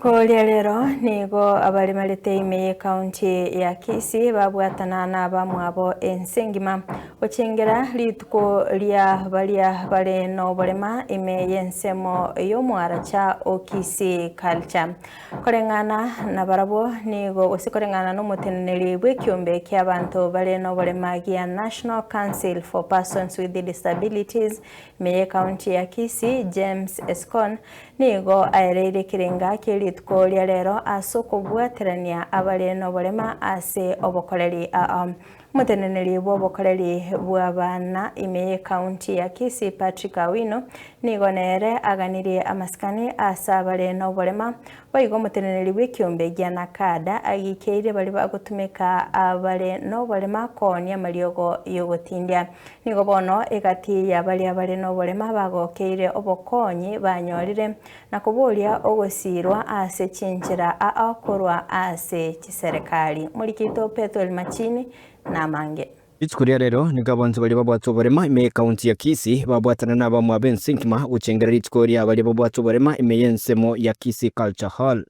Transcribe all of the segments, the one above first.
Koria rero nigo abaremarete ime y'ecounty ya Kisii babwatana nabamwabo ense engima gochengera rituko ria baria bare noborema ime y'ensemo y'omoaracha o Kisii Culture. Koreng'ana nabarabwo nigo gose koreng'ana nomoteneneri bw'ekiombe ki'abanto bare noborema gia National Council for Persons with Disabilities ime y'ecounty ya Kisii James Escon Nigo aereire ekerenga kie rituko ria rero ase okobwaterania abare noborema ase obokoreri aa. Omoteneneri bw'obokoreri bw'abana ime y'ecounty ya Kisii Patrick Awino nigo nere aganirie amasikani ase abare noborema Boigo omoteneneri bw'ekiombe gia Nakada agikeirie baria bagotumeka abare noborema koonia amariogo y'ogotindia. Nigo bono egati ya baria bare noborema bagokeire obokonyi banyorire, na koboria ogosiirwa ase chinchera ao korwa ase chiserekari. Morikito Pethuel Machini namange. Rituko ria rero nigo abanto baria babwate oborema ime y'ekaunti ya Kisii babwatana nabamwabo ense engima gochengera rituko ria baria babwate oborema ime y'ensemo ya Kisii Culture Hall.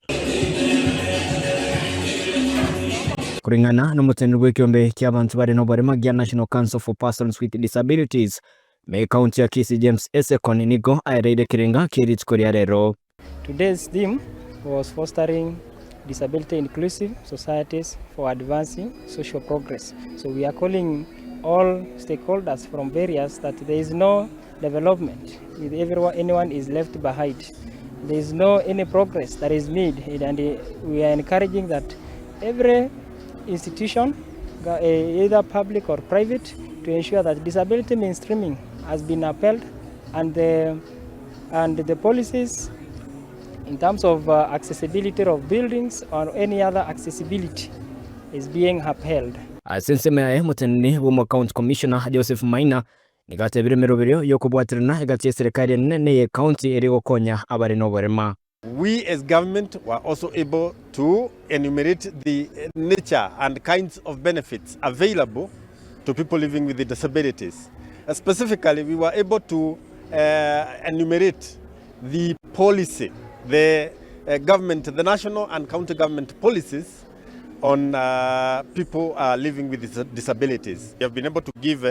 Koreng'ana nomoteneneri bw'ekeombe ki'abanto bare noborema gia National Council for Persons with Disabilities ime y'ekaunti ya Kisii James Esekon nigo aereire ekerenga kie rituko ria rero. Today's theme was fostering disability inclusive societies for advancing social progress. So we are calling all stakeholders from various that there is no development with everyone, anyone is left behind. There is no any progress that is made and we are encouraging that every institution either public or private to ensure that disability mainstreaming has been upheld and the and the policies in terms of uh, accessibility of buildings or any other accessibility is being upheld. Ase ensemo yaye, omoteneneri bw'omo County Commissioner Joseph Maina nigo atebire emeroberio y'okobwaterana egati y'eserekari enene na eye county ere gokonya abare noborema. We as government were also able to enumerate the nature and kinds of benefits available to people living with disabilities. Specifically, we were able to enumerate the policy, the government, the national and county government policies on people living with disabilities. We have been able to give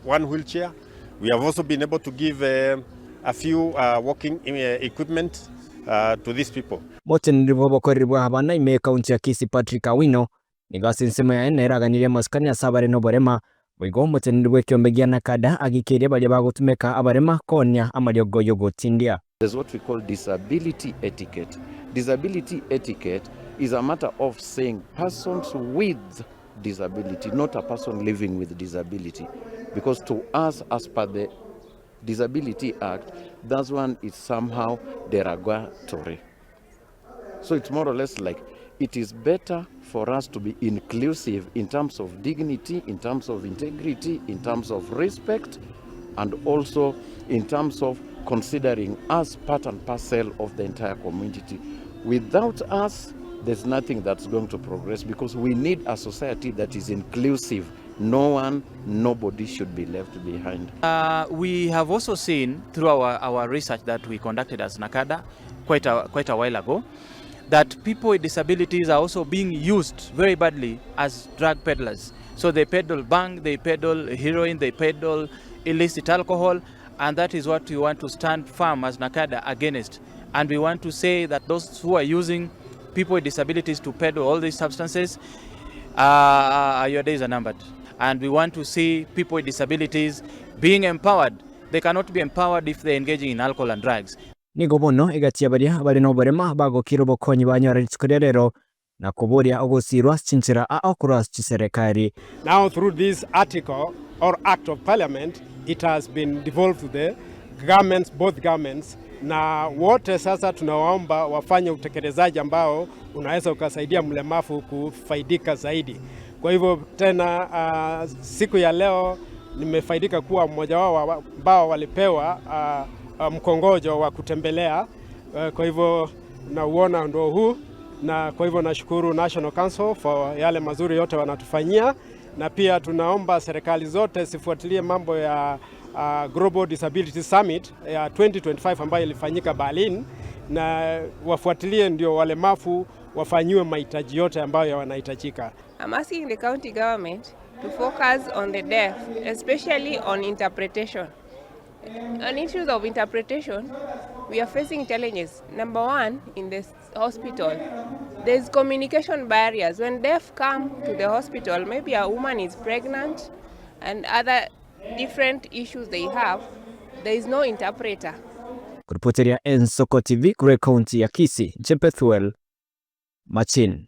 one wheelchair. We have also been able to give a few walking equipment to these people. Moteneneri bw'obokoreri bwa abana ime y'Ekaunti ya Kisii Patrick Awino nigo ase ensemo yaye nere aganirie amasikani ase abare noborema. Boigo omoteneneri bw'ekiombe gia Nakada agikeirie baria bagotumeka abarema koonia amariogo y'ogotindia. There's what we call disability etiquette. Disability etiquette is a matter of saying persons with disability, not a person living with disability. Because to us, as per the Disability Act, that one is somehow derogatory. So it's more or less like it is better for us to be inclusive in terms of dignity, in terms of integrity, in terms of respect, and also in terms of considering us part and parcel of the entire community. Without us, there's nothing that's going to progress because we need a society that is inclusive. No one, nobody should be left behind. We have also seen through our, our research that we conducted as NACADA quite a, quite a while ago that people with disabilities are also being used very badly as drug peddlers. So they peddle bhang, they peddle heroin, they peddle illicit alcohol, and that is what we want to stand firm as NACADA against. And we want to say that those who are using people with disabilities to peddle all these substances, your days are numbered. And we want to see people with disabilities being empowered. They cannot be empowered if they're engaging in alcohol and drugs. Nigo bono egati ya baria bare noborema bagokira obokonyi banyora rituko ria rero, na koboria ogosiirwa ase chinchera ao korwa ase chiserekari. Now through this article or act of parliament it has been devolved to the governments, both governments na wote sasa tunawaomba wafanye utekelezaji ambao unaweza ukasaidia mlemavu kufaidika zaidi. Kwa hivyo tena, siku ya leo nimefaidika kuwa mmoja wao ambao walipewa mkongojo wa kutembelea. Kwa hivyo nauona ndo huu, na kwa hivyo nashukuru National Council for yale mazuri yote wanatufanyia, na pia tunaomba serikali zote zifuatilie mambo ya Global Disability Summit ya 2025 ambayo ilifanyika Berlin. Na wafuatilie ndio walemavu wafanyiwe mahitaji yote ambayo wanahitajika. I'm asking the county government to focus on the deaf, especially on interpretation. On issues of interpretation, we are facing challenges. Number one, in the hospital, there's communication barriers. When deaf come to the hospital, maybe a woman is pregnant and other different issues they have, there is no interpreter. Koripoteria Ensoko TV korwa ekaunti ya Kisii, inche Bethuel Machin.